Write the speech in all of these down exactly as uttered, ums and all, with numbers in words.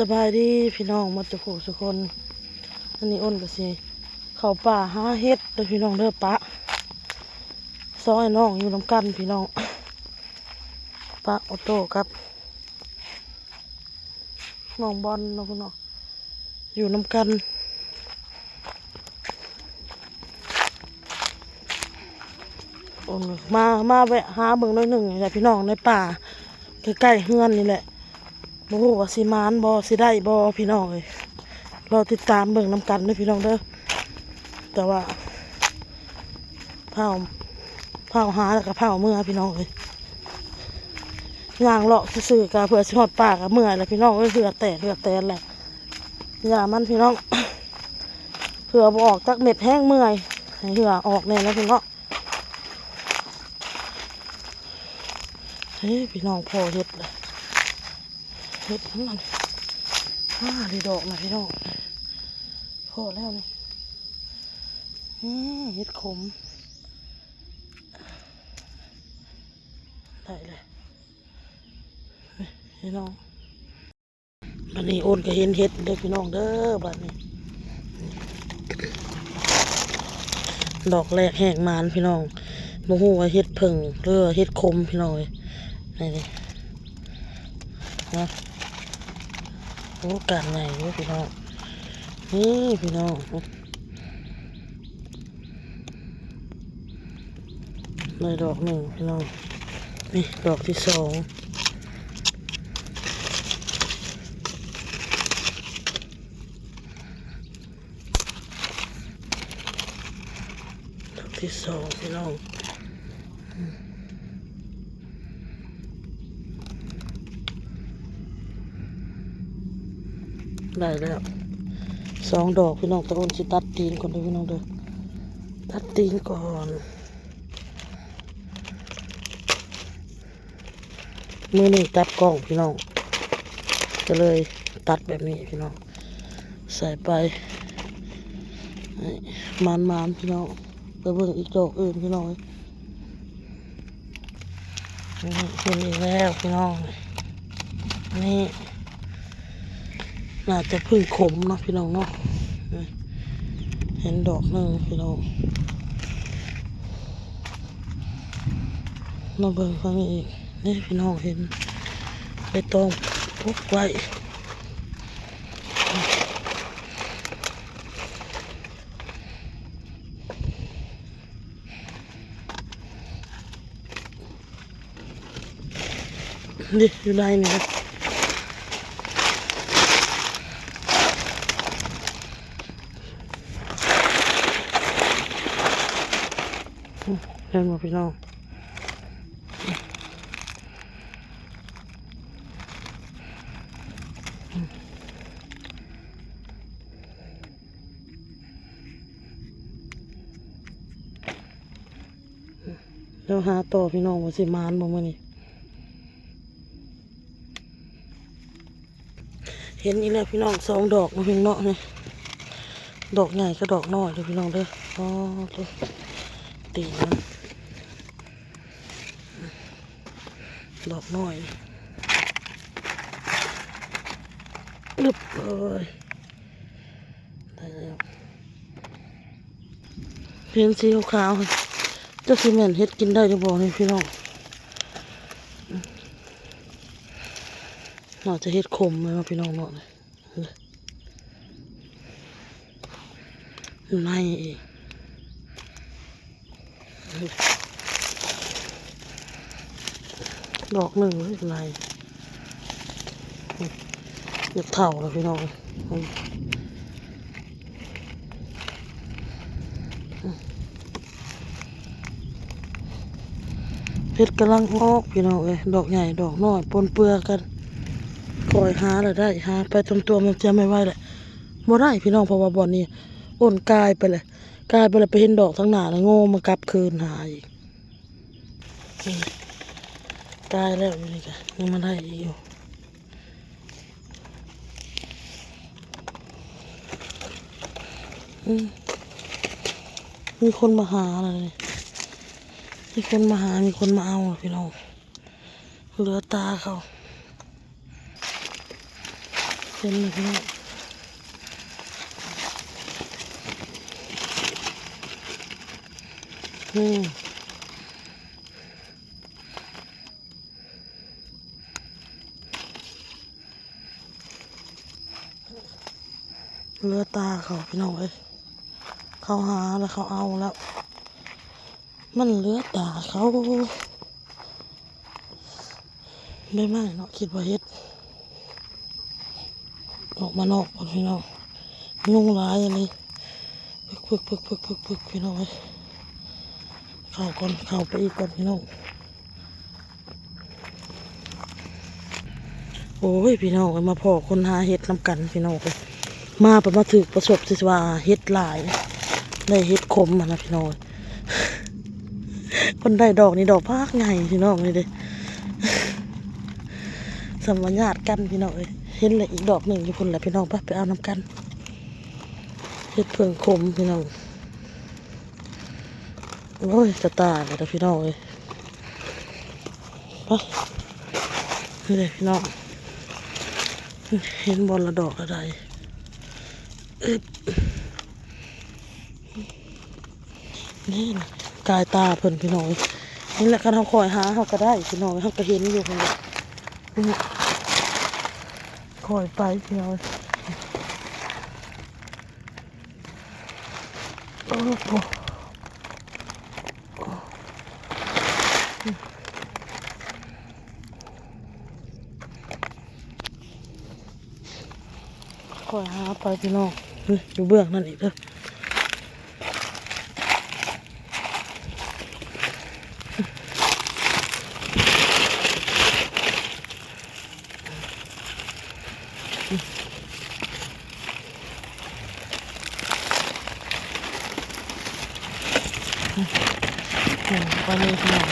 สบายดีพี่น้องหมดทุกผู้ทุกคน อันนี้อ้นก็สิเข้าป่าหาเห็ดเด้อพี่น้องเด้อ ปะสองอ้ายน้องอยู่นำกันพี่น้อง ปะออโต้กับน้องบอลเนาะพี่น้อง อยู่นำกัน โอ้ย มา มาแวะหาเบิ่งหน่อยหนึ่งนี่แหละพี่น้อง ในป่าใกล้ๆเฮือนนี่แหละ บ่ฮู้ว่าสิหมานบ่ สิได้บ่พี่น้องเอ้ย รอติดตามเบิ่งนำกันเด้อพี่น้องเด้อ แต่ว่า พา พาหาแล้วก็พาเมือพี่น้องเอ้ย ย่างเลาะซื่อๆก็เพื่อสิฮอดป่าก็เมื่อยแหละพี่น้องเอ้ย เหื่อแตกเหื่อแตนแหละ อย่ามันพี่น้อง เหื่อบ่ออกจักเม็ด แฮงเมื่อย ให้เหื่อออกแน่แล้วพี่น้อง เฮ้ยพี่น้อง พอเห็ดเลย เห็ดทั้งนั้น อ้า ได้ดอกนะพี่น้อง พอแล้วนี่ นี่เห็ดขม ได้เลย พี่น้อง บัดนี้อ้นก็เห็นเห็ดเด้อพี่น้องเด้อ บัดนี้ ดอกแรกแหกหมานพี่น้อง บ่ฮู้ว่าเห็ดเผิ่งหรือว่าเห็ดขมพี่น้องเอ้ย นี่ดิ นะ โอ้ ก้านใหญ่เด้อพี่น้อง นี่พี่น้อง ได้ดอกหนึ่งพี่น้อง นี่ดอกที่สอง ดอกที่สองพี่น้อง ได้แล้ว สองดอกพี่น้อง แต่อ้นสิตัดตีนก่อนเด้อพี่น้องเด้อ ตัดตีนก่อน มื้อนี้จับกล้องพี่น้อง ก็เลยตัดแบบนี้พี่น้อง ใส่ไป หมานๆพี่น้อง ไปเบิ่งอีกดอกอื่นพี่น้อง นี่เห็นอีกแล้วพี่น้อง นี่ น่าจะเพิ่งขมเนาะพี่น้องเนาะ เห็นดอกหนึ่งพี่น้อง มาเบิ่งฝั่งนี้อีก นี่พี่น้องเห็นใบตองปลูกไว้ นี่อยู่ในนี่นะ เห็นบ่พี่น้อง แล้วหาต่อพี่น้องว่าสิหมานบ่มื้อนี้ เห็นอีกแล้วพี่น้อง สองดอกเนาะพี่น้องเนาะ นี่ ดอกใหญ่กับดอกน้อยเด้อพี่น้องเด้อ อ๋อ ตัว ตีนมัน ดอกน้อย อึบ เอ้ย ได้แล้ว เห็นสีขาวๆ จักสิแม่นเห็ดกินได้หรือบ่นี่พี่น้อง น่าจะเห็ดขมเลยเนาะพี่น้องเนาะ อยู่ในอีก ดอกหนึ่งอยู่ใน อยากเฒ่าแล้วพี่น้อง เห็ดกำลังออกพี่น้องเอ้ย ดอกใหญ่ดอกน้อยปนเปื้อกัน คอยหาแล้วได้ หาไปตามตัวมันจะไม่ไหวแหละ บ่ได้พี่น้อง เพราะว่าบ่อนนี้อ้นกายไปเลย กายไปเลย ไปเห็นดอกทางหน้าแล้ว โง่มากลับคืนหาอีก กายแล้วอยู่นี่กะยังมาได้อีกอยู่ อืม มีคนมาหาอะไร มีคนมาหา มีคนมาเอาอะพี่น้อง เหลือตาเขา เห็นเลยพี่น้อง อืม เหลือตาเขาพี่น้องเอ้ย เขาหาแล้วเขาเอาแล้ว มันเหลือตาเขา ใบไม้เนาะ คิดว่าเห็ด ออกมานอกก่อนพี่น้อง ยุงหลายอันนี้ ปึกปึกปึกปึกปึกปึกพี่น้องเอ้ย เข้าก่อน เข้าไปอีกก่อนพี่น้อง โอ้ยพี่น้องเอ้ย มาพ้อคนหาเห็ดนำกันพี่น้องเอ้ย มาประมาณถือประสบสิว่าเห็ดหลาย ได้เห็ดขมมานะพี่น้องเอ้ย คนได้ดอกนี่ดอกบักใหญ่พี่น้องนี่เด้ สำว่าญาติกันพี่น้องเอ้ย เห็นแล้วอีกดอกหนึ่งอยู่พุ่นแหละพี่น้อง ไป ไปเอานำกัน เห็ดเผิ่งขมพี่น้อง โอ้ย จะตายแล้วพี่น้องเอ้ย ไป นี่เลยพี่น้อง เห็นบ่ละดอกอะไร อึ๊บ นี่นะ กายตาเพิ่นพี่น้องเอ้ย นี่แหละ คันเฮาคอยหาเฮาก็ได้พี่น้องเอ้ย เฮาก็เห็นอยู่พี่น้อง นี่ คอยไปพี่น้องเอ้ย โอ้โห คอยหาไปพี่น้อง นี่อยู่เบื้องนั่นอีกเด้อ อืม ไปเลยพี่น้อง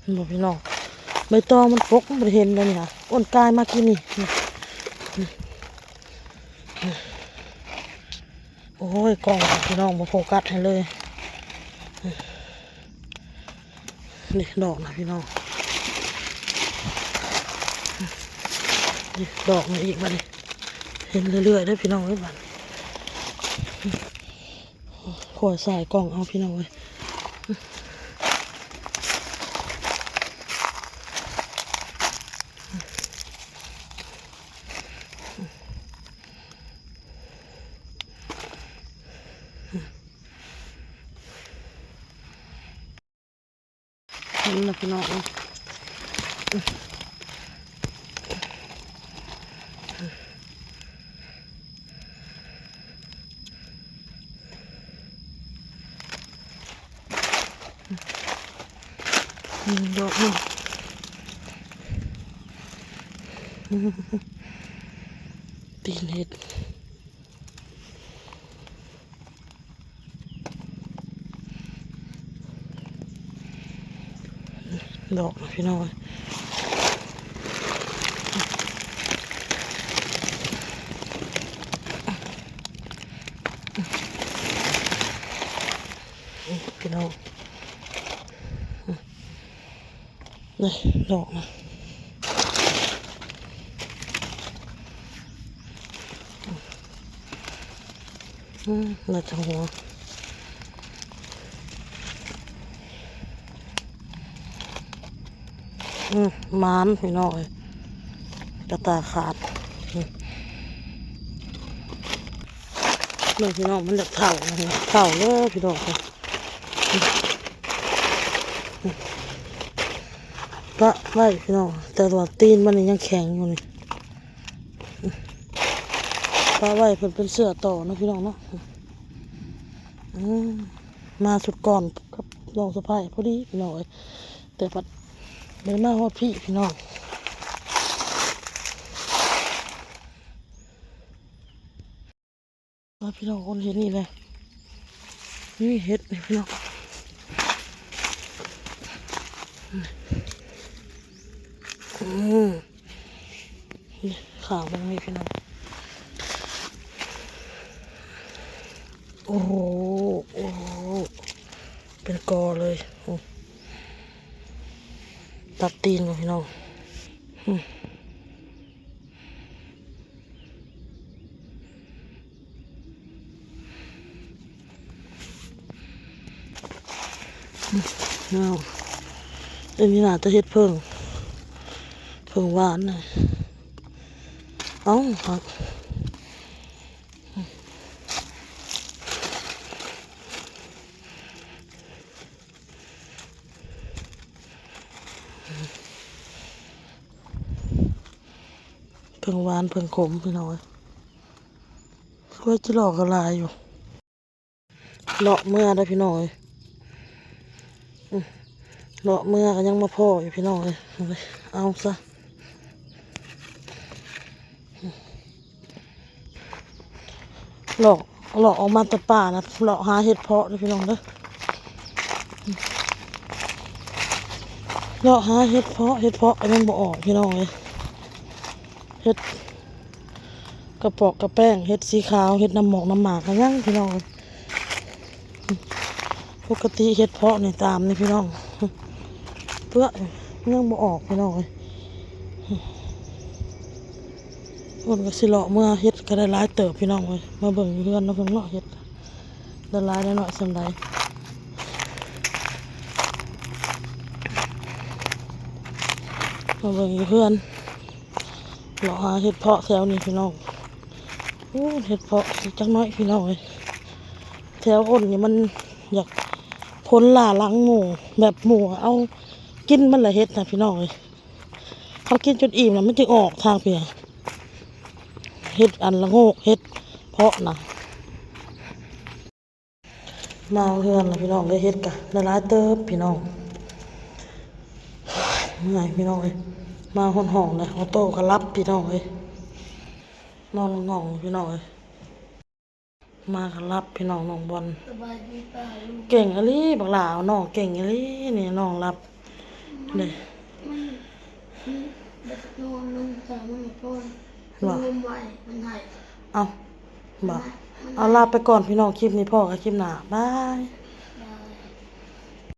เห็นบ่พี่น้อง ใบตองมันปก มันบ่ได้เห็นเลยนี่ค่ะ อ้นกายมากินนี่ โอ้ย กล้องพี่น้องบ่โฟกัสให้เลย นี่ดอกนะพี่น้อง นี่ดอกมาอีกบัดนี้ เห็นเรื่อยๆเด้อพี่น้องเอ้ยบัดนี้ ขอสายกล้องเอาพี่น้องเอ้ย เห็นแล้วพี่น้องเอ้ย อืม ดอกหนึ่ง ตีนเห็ด ดอกนะพี่น้อง พี่น้อง นี่ดอกนะ อืม น่าจะหัว อืม หมานพี่น้องเอ้ย กระตาขาด อืม นี่พี่น้อง มันอยากเฒ่านะ เฒ่าเลยพี่น้อง ปะไว้พี่น้อง แต่ว่าตีนมันนี่ยังแข็งอยู่นี่ ปะไว้เพิ่นเป็นเสื้อต่อนะพี่น้องเนาะ อืม มาสุดก่อนกับน้องสะใภ้พอดีพี่น้องเอ้ย แต่พัดบ่ได้มาฮอดพี่พี่น้อง มาพี่น้อง คนเห็นนี่แหละ นี่เห็ดนี่พี่น้อง อืม นี่ขาวมันมีพี่น้อง โอ้โห โอ้โห เป็นกอเลย โอ้ ตัดตีนก่อนพี่น้อง อืม เอา อันนี้น่าจะเฮ็ดเผิ่ง เผิ่งหวานน่ะ เอ้า หัก เผิ่งหวานเผิ่งขมพี่น้องเอ้ย กล้วยจิหลอกก็หลายอยู่ เลาะเมือได้อพี่น้องเอ้ย อืม เลาะเมือก็ยังมาพ้ออยู่พี่น้องเอ้ย เอาซะ เลาะ เลาะออกมาแต่ป่านะ เลาะหาเห็ดเผาะเด้อพี่น้องเด้อ เลาะหาเห็ดเผาะ เห็ดเผาะก็ยังบ่ออกพี่น้องเอ้ย เห็ดกระปอกกระแป้ง เห็ดสีขาว เห็ดน้ำหมอกน้ำหมากก็ยังพี่น้องเอ้ย ปกติเห็ดเผาะนี่ตามนี่พี่น้อง เปื้อยังบ่ออกพี่น้องเอ้ย เพิ่นก็สิเลาะเมือเฮ็ดก็ได้หลายเติบพี่น้องเอ้ย มาเบิ่งอยู่เฮือนเนาะ เพิ่นเลาะเฮ็ดได้หลายได้น้อยส่ำใด มาเบิ่งอยู่เฮือน เลาะหาเห็ดเผาะแถวนี้พี่น้อง โอ้ เห็ดเผาะจักหน่อยพี่น้องเอ้ย แถวอ้นนี่มันอยากพ้นล่าหลังหมู่ แบบหมู่เอากินมันละเห็ดนะพี่น้องเอ้ย เขากินจนอิ่มแล้วมันจึงออกทางเพีย เห็ดอันละโงก เห็ดเผาะนะ มาเฮือนแล้วพี่น้องเอ้ย เห็ดกะได้หลายเติบพี่น้อง เมื่อยพี่น้องเอ้ย มาฮอดห้องเลย ออโต้ก็หลับพี่น้องเอ้ย นอนง่องพี่น้องเอ้ย มาก็หลับพี่น้อง น้องบอล สบายดีป้าลุง เก่งอีหลีบักหล่า เอาน้องเก่งอีหลี นี่น้องหลับ มัน เด้ มัน มัน มันนอนลงแต่มันไม่ป้อน หรอ มันไวมันไห้ เอา บ่ มันไห้ เอาลาไปก่อนพี่น้อง คลิปนี้พ้อกันคลิปหน้า บาย